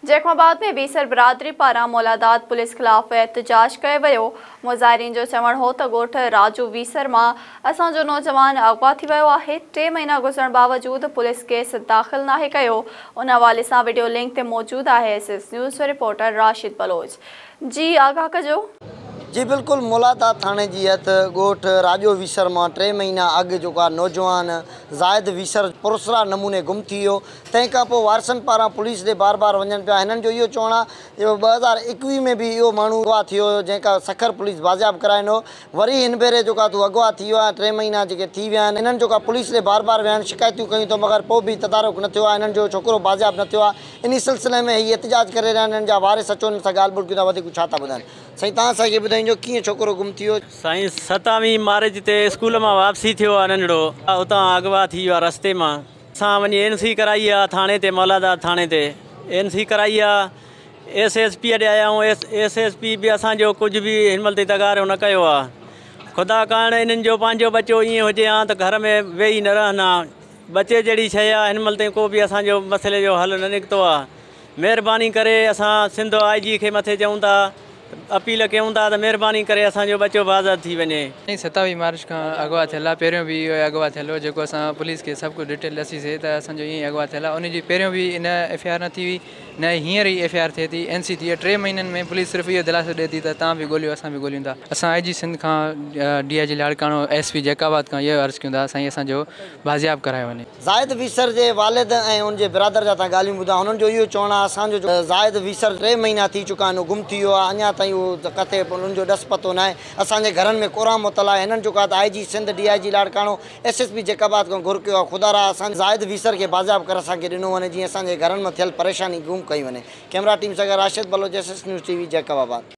Jacob آباد ۾ ويسر برادري پاران مولاداد پوليس خلاف احتجاج ڪيو ويو. مظاهرين جو چوڻ هو ته ڳوٺ راجو ويسر مان اسان جو نوجوان اغوا ٿي ويو آهي، 3 مهينا گذرڻ باوجود پوليس ڪيس داخل ناهي ڪيو. ان حوالي سان وڊيو لنڪ تي موجود آهي ايس ايس نيوز جو رپورٽر راشد بلوچ. جي آگاهه ڪجو. جي بلڪل، مولاداد ٿاڻي جي حد ڳوٺ راڄو ويسر مان 3 مهينا اڳ جيڪو آهي نوجوان زاهد ويسر پراسرار نموني گم ٿي ويو، تنهن کان پوء وارثن پاران پوليس ڏي بار بار وڃن پيا. هنن جو اهو چوڻ آهي جو 2021 ۾ به اهو ماڻهو اغوا ٿيو هيو، جنهن کان سکر پوليس بازياب ڪرائين هو. وري هن ڀيري جيڪو آهي تون اغوا ٿي ويو آهي، 3 مهينا جيڪي ٿي ويا آهن. هنن جيڪو آهي پوليس ڏي بار بار ويا آهن، شڪايتون ڪيون اٿئون، مگر پوء به تدارڪ نه ٿيو آهي، هنن جو ڇوڪرو بازياب نه ٿيو آهي. انهي سلسلي ۾ هي احتجاج ڪري رهيا آهن. هنن جا وارث اچو هنن سان ڳالهه ٻولهه ڪيون ٿا، وڌيڪ ڇا ٿا ٻڌائن. سائين توهان اسان کي ٻڌائينجو ڪيئن ڇوڪرو گم ٿي ويو؟ سائين 27 مارچ تي اسڪول مان واپسي ٿيو آ ننڍڙو، اتان اغوا ٿي ويو آ رستي مان. اسان وڃي اين سي ڪرائي آ ٿاڻي تي، مولاداد ٿاڻي تي اين سي ڪرائي آ. ايس ايس پي ڏي آيا آهيون، ايس ايس پي به اسان جو ڪجهه به هن مهل تائين تغارو نه ڪيو آ. خدا ڪارڻ انهن جو پنهنجو ٻچو ائين هجي ها ته گهر ۾ ويهي نه رهن ها. ٻچي جهڙي شيء آ، هن مهل تائين ڪو به اسان جو مسئلي جو حل نه نڪتو آ. مهرباني ڪري اسان سنڌ آء جي کي مٿي چئون ٿا، اپيل ڪيون ٿا ته مهرباني ڪري اسان جو ٻچو بازياب ٿي وڃي. 27 مارچ کان اغوا ٿيل آ، پهريون به اهو اغوا ٿيل هو، جيڪو اسان پوليس کي سڀ ڪجهه ڊيٽيل ڏسي سي ته اسان جو ائين ئي اغوا ٿيل آ. ان جي پهريون به ان ايف I R نه ٿي هئي، نه ئي هينئر ئي ايف I R ٿئي ٿي، اين سي ٿي آ. 3 مهينن ۾ پوليس صرف اهو دلاسو ڏئي ٿي ته توهان به ڳوليو اسان به ڳوليون ٿا. اسان آء جي سنڌ کان، D I G Larkana, S P Jacobabad کان اهو عرض ڪيون ٿا سائين اسان جو بازياب ڪرايو وڃي. زاهد ويسر جي والد ۽ ان جي برادر جا تان ڳالهيون ٻڌا. هنن جو اهو چوڻ آهي اسان جو زاهد ويسر 3 مهينا ٿي چڪا آهن، هو گم ٿي ويو آهي، اڃا تائين اهو ڪٿي ان جو ڏس پتو ناهي. اسان جي گهرن ۾ ڪورام متل آهي. هنن جيڪو آهي ته I G Sindh, D I G Larkana, S S P Jacobabad کان گهر ڪيو آهي، خدارا اسان زاهد ويسر کي بازياب ڪري اسان کي ڏنو وڃي، جيئن اسان جي گهرن مان ٿيل پريشاني گم ڪئي وڃي. ڪئميرا ٽيم سان گڏ Rashid Baloch, S S news T V, Jacobabad.